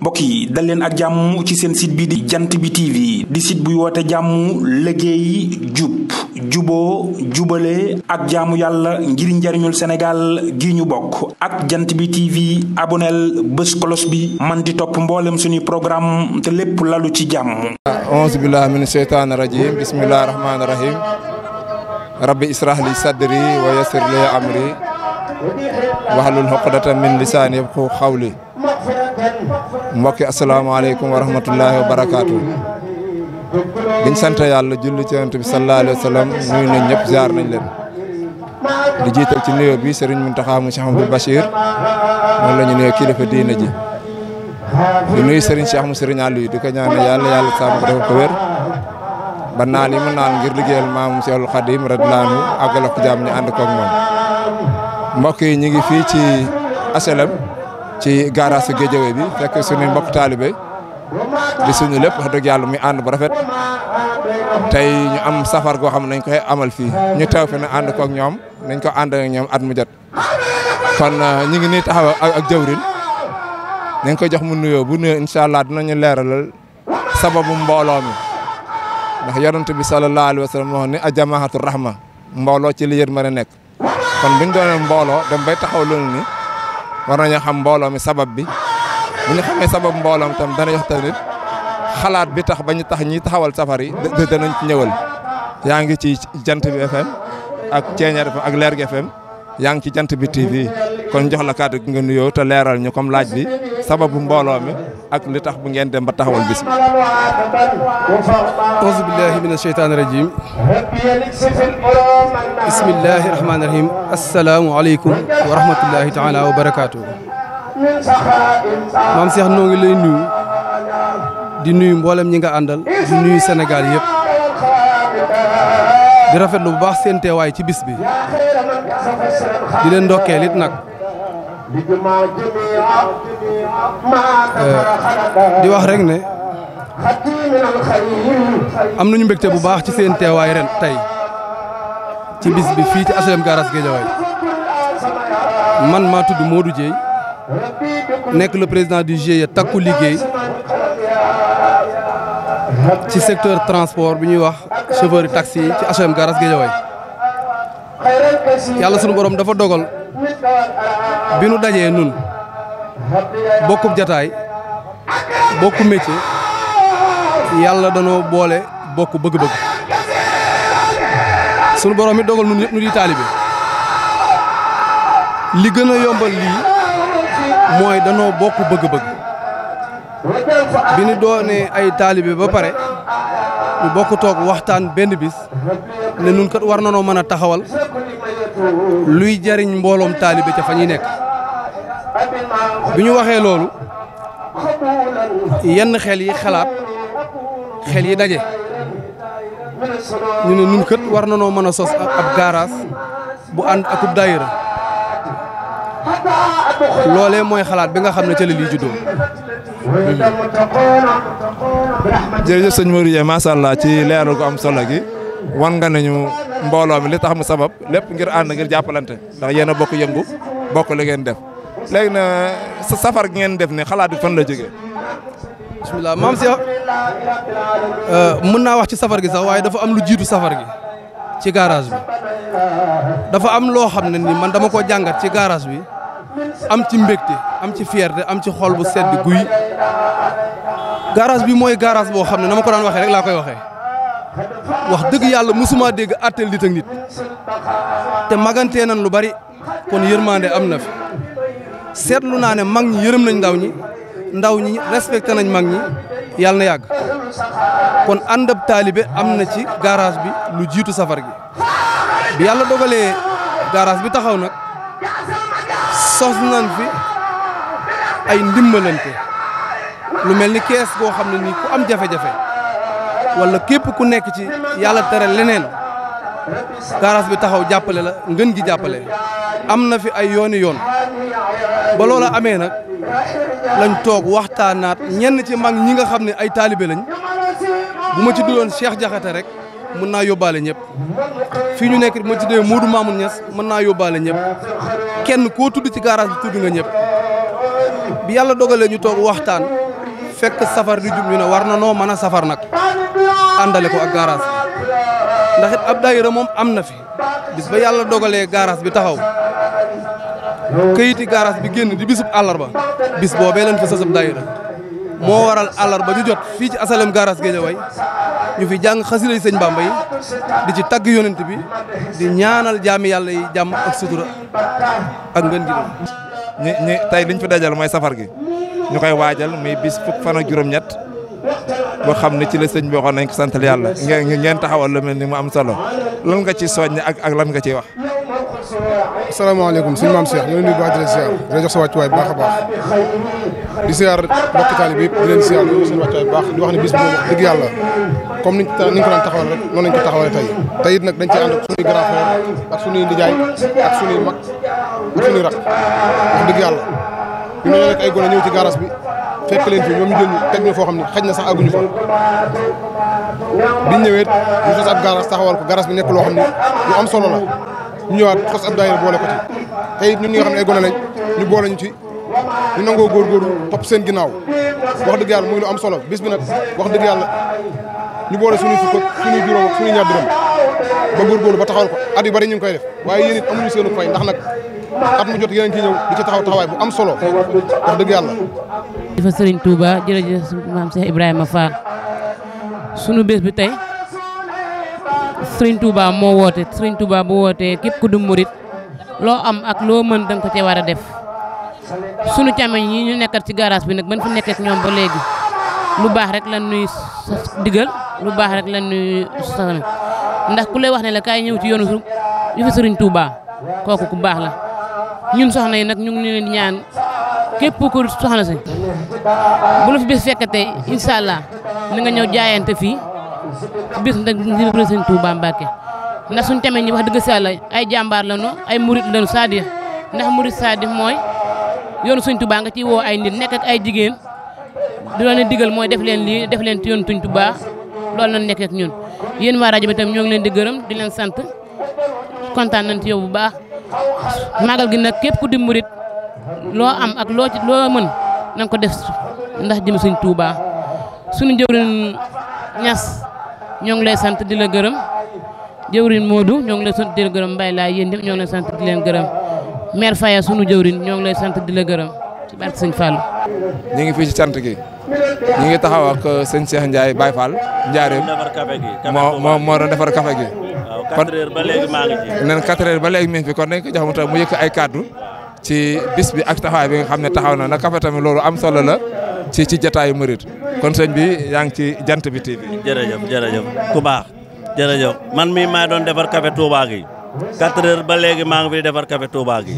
mbokk yi dal leen ak jàmm ci seen site bi di jant bi TV di site buy woote jàmm liggéey jub juboo jubale ak jaamu yàlla ngir njariñul Sénégal gi ñu bokk ak jant bi TV aboneel bés kolos bi man di topp mboolem suñuy programme te lépp lalu ci jàmm. auzu billahi min sheytaani rajim bismillahi rahmaani rahim rabbi israh li sadri wa yassir li amri wahlul uqdatan min lisaani yafqahu qawli. mbokki asalaamaaleykum wa rahmatullahi wa barakaatu. biñ sant yàlla julli ci yonent bi sallallahu alayhi wa sallam nuyu nañ ñëpp ziar nañ leen di jiital ci nuyoo bi Serigne Mountakha mu Cheikh Amadou Bachir moom la ñu nuyoo kilifa diina ji di nuyu Serigne Cheikh mu Serigne Aliou di ko ñaanal yàlla sàmm ko dafa ko wér ba naal yi mu naan ngir liggéeyal maam Cheikhul Khadim radiyallahu anhu àggale ko jàmm ñu ànd koog moom. mbokk yi ñu ngi fii ci HLM ci garage Guédiawaye bi fekk suñu mbokk taalibe di suñu lépp wax dëgg yàlla muy ànd bu rafet tey ñu am safar goo xam ne nañ koy amal fii ñu teew fi ne ànd koog ñoom nañ ko ànd ak ñoom at mu jot kon ñu ngi nii taxaw ak jawrin nañ ko jox mu nuyoo bu nuyoo incha allah dinañu leeralal sababu mbooloo mi ndax yonent bi sallallahu alayhi wa sallam wax ni ajamaatu rahma mbooloo ci li yër mën a nekk kon buñ doonee mbooloo dem bay taxaw loolu ni war nañoo xam mbooloo mi sabab bi bu ñu xamee sabab mbooloo mi tam dana jox tamit xalaat bi tax ba ñu tax ñi taxawal safar yi danañ ci ñëwal. yaa ngi ci jant bi FM ak Ceeñeer FM ak Lergui FM yaa ngi ci jant bi TV kon jox la kàddu gi nga nuyoo te leeral ñu comme laaj bi sababu mbooloo mi ak li tax bu ngeen dem ba taxawal bis bi. auzu billahi mina sheytaani rajim bismillahi rahmaani rahim assalaamu aleykum wa rahmatullahi taala wa barakaatu. maam Cheikh noo ngi lay nuyu di nuyu mboolem ñi nga àndal di nuyu Sénégal yëpp di rafetlu bu baax seen teewaay ci bis bi di leen ndokkeel it nag di wax rek ne am nañu mbégte bu baax ci seen teewaay ren tey ci bis bi fii ci HLM garage Guédiawaye man maa tudd Modou Dieye nekk le président du GIE takku liggéey ci secteur transport bi ñuy wax chauffeur taxi yi ci HLM garage Guédiawaye yàlla sunu borom dafa dogal bi nu dajee nun bokkub jataay bokku métier yàlla danoo boole bokk bëgg-bëgg sunu borom it dogal nun ñëpp nu di taalibe li gën a yombal lii mooy danoo bokk bëgg-bëgg bi ñu doonee ay taalibe ba pare ñu bokk toog waxtaan benn bis ne nun kat war nanoo mën a taxawal luy jariñ mbooloom taalibe ca fa ñuy nekk bi ñu waxee loolu yenn xel yi xalaat xel yi daje ñu ne nun kat war nanoo mën a sos ab garage bu ànd akub daayira loolee mooy xalaat bi nga xam ne ca la lii juddoo. jërëjëf sëñ Modou Dieye macha allah ci leeral gu am solo gi wan nga nañu mbooloo mi li tax mu sabab lépp ngir ànd ngir jàppalante ndax yéen a bokk yëngu bokk li ngeen def léegi na sa safar gi ngeen def ne xalaat bi fan la jógee. bisimilah maam Cheikh mën naa wax ci safar gi sax waaye dafa am lu jiitu safar gi ci garage bi dafa am loo xam ne ni man dama ko jàngat ci garage bi am ci mbégte am ci fierté am ci xol bu sedd guy garage bi mooy garage boo xam ne na ma ko daan waxee rek laa koy waxee wax dëgg yàlla musuma dégg attel nit ak nit te magantee nañ lu bari kon yërmande am na fi seetlu naa ne mag ñi yërëm nañ ndaw ñi respecté nañ mag ñi yàlla na yàgg kon àndab taalibe am na ci garage bi lu jiitu safar gi bi yàlla dogalee garage bi taxaw nag sos nañ fi ay ndimbalante lu mel ni kees goo xam ne nii ku am jafe-jafe wala képp ku nekk ci yàlla tere leneen garage bi taxaw jàppale la ngën gi jàppale am na fi ay yooni yoon ba loola amee nag lañ toog waxtaanaat ñenn ci mag ñi nga xam ne ay taalibe lañ bu ma ci duloon Cheikh Diakhaté rek mën naa yóbbaale ñëpp fii ñu nekk bu ma ci dee Modou Mamoun Niass mën naa yóbbaale ñëpp kenn koo tudd ci garage bi tudd nga ñëpp bi yàlla dogalee ñu toog waxtaan fekk safar di jub ñu ne war na noo mën a safar nag àndale ko ak garage bi ndax it ab daayira moom am na fi bis ba yàlla dogalee garage bi taxaw këyiti garage bi génn di bisub àllarba bis boobee leen fa sasab daayira moo waral àllarba ju jot fii ci asalem garage Guédiawaye ñu fi jàng xasida yi sëñ Bamba yi di ci tagg yonent bi di ñaanal jaami yàlla yi jàmm ak sutura ak ngën gi ñi tey liñ fi dajal mooy safar gi ñu koy waajal muy bis fukk fan ak juróom-ñett boo xam ne ci la sëñ bi waxoon nañ ko santal yàlla ngeen taxawal lu mel ni mu am solo lan nga ci soññ ak lan nga ciy wax. asalaamaaleykum suñu maam Cheikh ñu leen di baax di leen siyaar di leen jox sa wàccuwaay bu baax a baax di siyaar mbokki taalibe bi yëpp di leen siyaar di leen seen wàccuwaay bu baax di wax ne bis bi moom wax dëgg yàlla comme niñ ko daan taxawal rek noonu lañ ko taxawalee tey it nag dañ ci ànd ak suñuy grand frère ak suñuy nijaay ak suñuy mag ak suñuy rak wax dëgg yàlla ñu ne rek ay gone ñëw ci garage bi fekk leen fi ñoom ñu jël ñu teg ñu foo xam ne xaj na sax àgguñu fa biñ ñëwee ñu sos ab garage taxawal ko garage bi nekk loo xam ne lu am solo la ñu ñëwaat sos ab daayira boole ko ci te it ñun ñi nga xam ne ay gone lañ ñu boole ñu ci ñu nangoo góorgóorlu topp seen ginnaaw wax dëgg yàlla muy lu am solo bis bi nag wax dëgg yàlla ñu boole suñuy fukk ak suñuy juróom ak suñuy ñaar dërëm ba góorgóorlu ba taxawal ko at yu bari ñu ngi koy def waaye yéen it amuñu seenu fay ndax nag at mu jot yéen a ngi ciy ñëw di ci taxaw taxawaay bu am solo wax dëgg yàlla. dafa Serigne Touba jërëjëf maam Cheikh Ibrahima Fall sunu bés bi tey Serigne Touba moo woote Serigne Touba bu wootee képp ku du murit loo am ak loo mën danga ko cee war a def sunu càmmeñ yi ñu nekkat ci garage bi nag ban fi nekk ak ñoom ba léegi lu baax rek lan nuy digal lu baax rek lan nuy saxal ndax ku lay wax ne la kaay ñëw ci yoonu yu fi Serigne Touba kooku ku baax la ñun soxna yi nag ñu ngi leen di ñaan képp ku soxna si bu la fi bés fekkatee incha allah ni nga ñëw jaayante fii bis nag ngir Serigne Touba Mbacke ndax suñu tamit ñi wax dëgg si yàlla ay jàmbaar lañu ay murit lañu c'est-à-dire ndax murit c'est-à-dire mooy yoonu Serigne Touba nga ciy woo ay nit nekk ak ay jigéen di leen digal mooy def leen lii def leen ci yoonu Serigne Touba loolu lañ nekk ak ñun yéen waa rajo bi tam ñoo ngi leen di gërëm di leen sant kontaan nañ ci yow bu baax magal gi nag képp ku di murit loo am ak loo mën na nga ko def ndax jëm Serigne Touba suñu jëwriñ Ñas ñoo ngi lay sant di la gërëm jëwriñ Modou ñoo ngi lay sant di la gërëm Mbaye laa yéen ñëpp ñoo ngi lay sant di leen gërëm maire Faye sunu jëwriñ ñoo ngi lay sant di la gërëm ci barke Sëñ Fallou. ñu ngi fii ci cant gi ñu ngi taxaw ak sëñ Cheikh Ndiaye Baye Fall Njaareem moo doon defar café gi. kon 4 heures ba léegi maa ngi ci. nee na 4 heures ba léegi mi ngi fi kon nañ ko jox mu tax mu yëkk ay kaddu ci bis bi ak taxawaay bi nga xam ne taxaw na nag café tamit loolu am solo la ci jotaayu murit kon sëñ bi yaa ngi ci jant bi TV. jërëjëf ku baax jërëjëf man mii maa doon defar café Touba gi 4 heures ba léegi maa ngi fi defar café Touba gi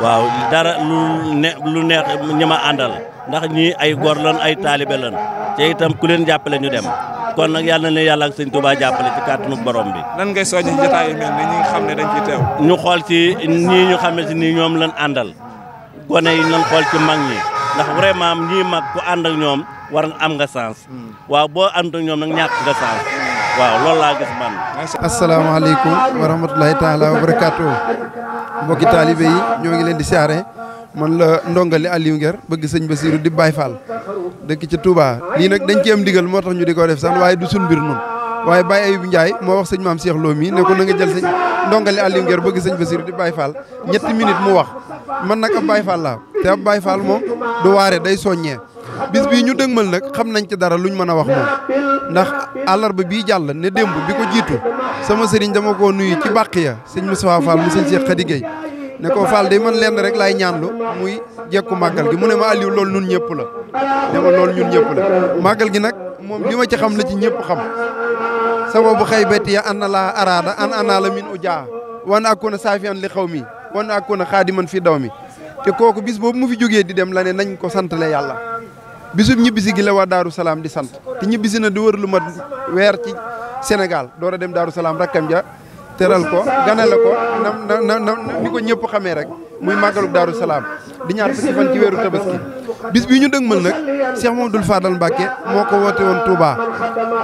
waaw dara lu neex ñi ma àndal ndax ñii ay góor lan ay taalibe lan te itam ku leen jàppale ñu dem kon nag yàlla na yàlla ak sëñ Touba jàppale ci kàttanu borom bi. nan ngay soññ ci jotaay yu mel ni ñi nga xam ne dañ ciy teew. ñu xool ci ñii ñu xamante ni ñoom lan àndal gone yi nan xool ci mag ñi ndax vraiment ñii mag ku ànd ak ñoom war am nga sens waaw boo ànd ak ñoom nag ñàkk nga sens waaw loolu laa gis man. asalaamaaleykum wa rahmatulahi taala wa barakaatu mbokki taalibe yi ñoo ngi leen di siyaare man la ndongali Aliou Nguer bëgg sëñ Bassirou di Baye Fall dëkk ci Touba lii nag dañ ci am ndigal moo tax ñu di ko def sax waaye du sun mbir nun waaye Baye Ayib Ndiaye moo wax sëñ maam Cheikh Lo mi ne ko na nga jël sëñ ndongali Aliou Nguer bëgg sëñ Bassirou di Baye Fall ñetti minutes mu wax man nag ab Baye Fall laa te ab Baye Fall moom du waare day soññee bis bii ñu dëgmal nag xam nañ ci dara luñ mën a wax moom ndax àllarba bii jàll ne démb bi ko jiitu sama sëriñ dama koo nuyu ci bàq ya sëñ Moustapha Fall mu sëñ Cheikh Khady Gueye ne ko Fall de man lenn rek laay ñaanlu muy jekku màggal gi mu ne ma Aliou loolu ñun ñëpp la ne ma loolu ñun ñëpp la màggal gi nag moom li ma ci xam la ci ñëpp xam sababu xëy beti ya an na laa araada an ana la min u jaa wan akuna saafiyan li xaw mi wan akuna xaadiman fi daw mi te kooku bis boobu mu fi jógee di dem la ne nañ ko santale yàlla bisub ñibbisi gi la waa Daaru Salaam di sant te ñibbisi na di wër lu mat weer ci Sénégal door a dem Daaru Salaam rakkam ja teral ko ganale ko ni ko ñëpp xamee rek muy màggaluk Daaru Salaam di ñaar fukki fan ci weeru tabaski bis bi ñu dëgmal nag Cheikh Mamadou Fadal Mbacké moo ko woote woon Touba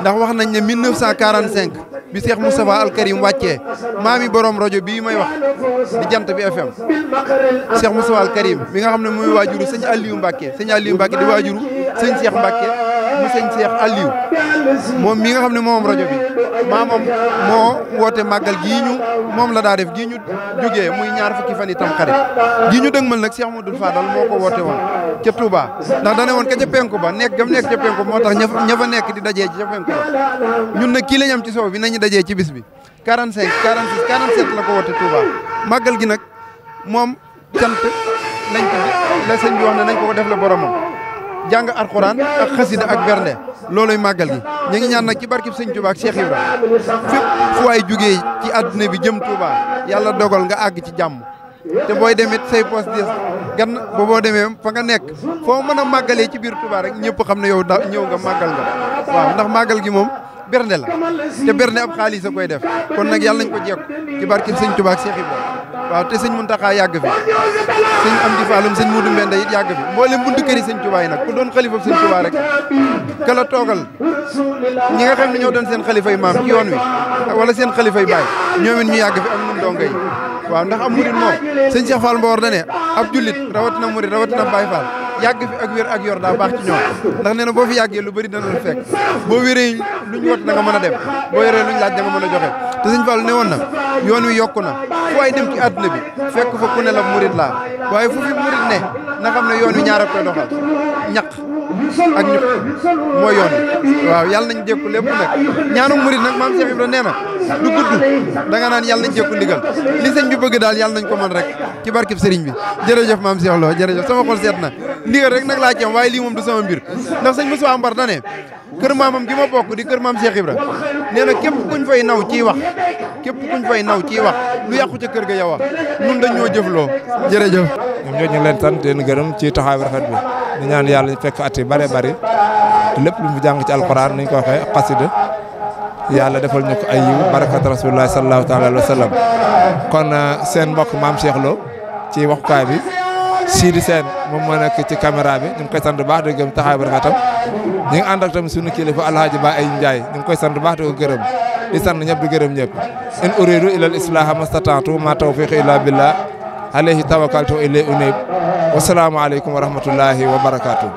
ndax wax nañ ne 1945 bi Cheikh Moustapha Al Karim wàccee maami borom rajo bii may wax di jant bi FM Cheikh Moustapha Al Karim mi nga xam ne muy waajuru sëñ Aliou Mbacké di waajuru sëñ Cheikh Mbacke mu sëñ Cheikh Aliou moom mi nga xam ne moom rajo bi maamam moo woote màggal gii ñu moom la daa def gii ñu jógee muy ñaar fukki fan itam xarit gii ñu dëgmal nag Cheikh Modou Fadal moo ko woote woon ca Touba ndax dane woon ka ca penku ba nekk gam nekk ca penku moo tax ña fa nekk di dajee ci ca penku ba ñun nag kii lañ am ci sow bi nañu dajee ci bis bi 45 46 47 la ko woote Touba màggal gi nag moom cant lañ ko la sëñ bi wax ne nañ ko def la boromam jàng alxuraan ak xasida ak bernde looloy màggal gi ñu ngi ñaan nag ci barkib sëñ Touba ak Cheikh Ibra fépp fu waay jugee ci àdduna bi jëm Touba yàlla dogal nga àgg ci jàmm te booy demit say poste des gan ba boo demee fa nga nekk foo mën a màggalee ci biir Touba rek ñëpp xam ne yow da ñëw nga màggal nga waaw ndax màggal gi moom bernde la te bernde ab xaalis a koy def kon nag yàlla nañ ko jekku ci barkib sëñ Touba ak Cheikh Ibra waaw te sëñ Mountakha yàgg fi sëñ Amdi Falloum sëñ Moudou Mbenda it yàgg fi mboolem buntu këri sëñ Touba yi nag ku doon xalifa sëñ Touba rek ka la toogal ñi nga xam ne ñoo doon seen xalifa yi maam ci yoon wi wala seen xalifa yi baay ñoom it ñu yàgg fi ak ñun donga yi waaw ndax am murit moom sëñ Cheikh Fall Mbawar dane ab jullit rawatina murit rawatina Baye Fall yàgg fi ak wér ak yor daa baax ci ñoom ndax nee na boo fi yàggee lu bëri dana la fekk boo wéree lu ñu wat da nga mën a dem boo yoree lu ñu laaj da nga mën a joxe te sëñ Fall ne woon na yoon wi yokku na fu waay dem ci àdduna bi fekk fa ku ne la murit laa waaye fu fi murit ne na xam ne yoon wi ñaar a koy doxal ñaq ak ñuq mooy yoon wi waaw yàlla nañ jékku lépp nag ñaanu murit nag maam Cheikh Ibra nee na du gudd da nga naan yàlla nañ jékku ndigal li sëñ bi bëgg daal yàlla nañ ko mën rek ci barkib sëriñ bi jërëjëf maam Cheikh Lo jërëjëf sama xol seet na ndigal rek nag laa ci am waaye lii moom du sama mbir ndax sëñ Moussa Mbar dane kër maamam gi ma bokk di kër maam Cheikh Ibra nee na képp kuñ fay naw ciy wax lu yàqu ca kër ga yow wax ñun dañ ñoo jëfloo jërëjëf ñoom ñoo ñu leen sant leen gërëm ci taxawaay bu rafet bi ñu ñaan yàlla ñu fekk at yi bare bari lépp lu mu jàng ci alquran nañ ko waxee xasida yàlla defal ñu ko ay yiw barakat rasulullah sallallahu taala alayhi wa sallam kon seen mbokk maam Cheikh Lo ci waxukaay bi Sidi Sène moom moo nekk ci caméra bi ñu ngi koy sant bu baax di gërëm taxawaay bu rafetam ñu ngi ànd ak tamit suñu kilifa Alhaji Ba ay Ndiaye ñu ngi koy sant bu baax di ko gërëm di sant ñëpp di gërëm ñëpp in uridu ila al islaha mastata'tu ma tawfiqi illa billah alayhi tawakkaltu ilayhi unib wasalaamu aleykum wa rahmatullahi wa barakatuh